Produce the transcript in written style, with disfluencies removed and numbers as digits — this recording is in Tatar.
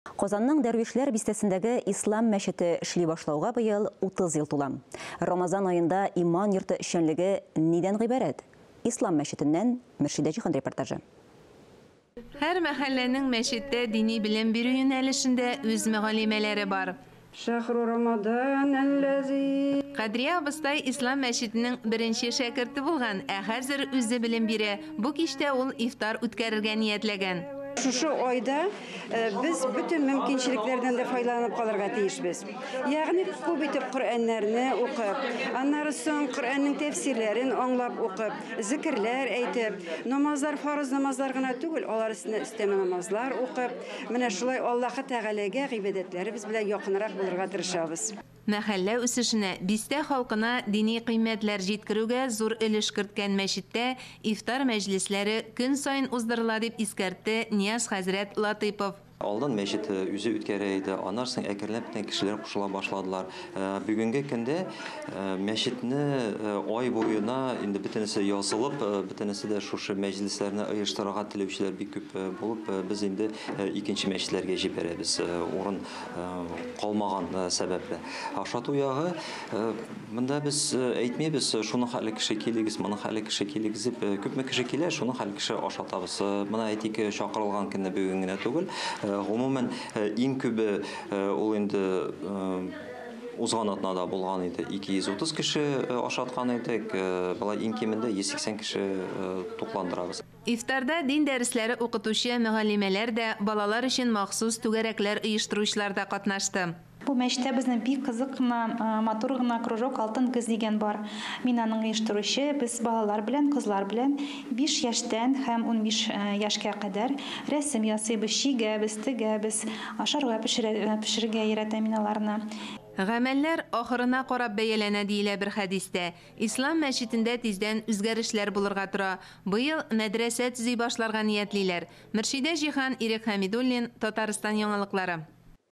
Казанның Дәрвишләр бистәсендәге Ислам мәчете эшли башлауга быел 30 ел тула. Рамазан аенда иман йорты эшчәнлеге нидән гыйбарәт? Ислам мәчетеннән Мөршидә Җиһан репортажы. Һәр мәхәлләнең мәчеттә дини белем бирү юнәлешендә үз мөгаллимәләре бар. Шәһру Рамадан әлләзи. Кадрия абыстай Ислам мәчетенең беренче шәкерте булган, ә хәзер үзе белем бирә. Бу кичтә ул ифтар үткәрергә ниятләгән. Шушы айда без бөтен мөмкинчелекләрдән дә файдаланып калырга тиешбез. Ягъни күп итеп Коръәннәрне укып, аннары соң Коръәннең тәфсирләрен аңлап укып, зикерләр әйтеп, намазлар фарыз намазлар гына түгел, алар өстенә өстәмә намазлар укып, менә шулай Аллаһы Тәгаләгә гыйбадәтләребез белән якынрак булырга тырышабыз. Мәхәллә үсешенә, бистә халкына дини кыйммәтләр җиткерүгә зур өлеш керткән мәчеттә ифтар мәҗлесләре көн саен уздырыла, дип искәртте Нияз хәзрәт Латыйпов. Алдан мәчет үзе үткәрә иде, аннан соң әкренләп кенә кешеләр кушыла башладылар. Бүгенге көндә мәчетне ай буена инде бөтенесе язылып, бөтенесе дә шушы мәҗлесләрне оештырырга теләүчеләр бик күп булып, без инде икенче мәчетләргә җибәрәбез, урын калмаган сәбәпле. Ашату ягы, монда без әйтмибез, шуның хәле кеше килегез, моның хәле кеше килегез дип, күпме кеше килә, шуның хәле кеше ашатабыз. Менә әйтик, чакырылган көнне бүген генә түгел. Гомумән, иң күбе ул инде узган атнада булган иде, 230 кеше ашаткан идек. Болай иң кимендә 180 кеше тукландырабыз. Ифтарда дин дәресләре укытучы мөгаллимәләр дә, балалар өчен махсус түгәрәкләр оештыручылар да катнашты. Бу мәчеттә безнең бик кызык кына, матур гына кружок Алтын көз дигән бар. Мин аның оештыручы, без балалар белән, кызлар белән 5 яшьтән һәм 15 яшькә кадәр рәсем ясыйбыз, чигәбез, тегәбез, ашарга пешерергә өйрәтәм мин аларны. Гамәлләр ахырына карап бәяләнә, диелә бер хәдистә. Ислам мәчетендә тиздән үзгәрешләр булырга тора. Быел мәдрәсә төзи башларга ниятлиләр. Мөршидә Җиһан, Ирек Хәмидуллин, Татарстан яңалыклары.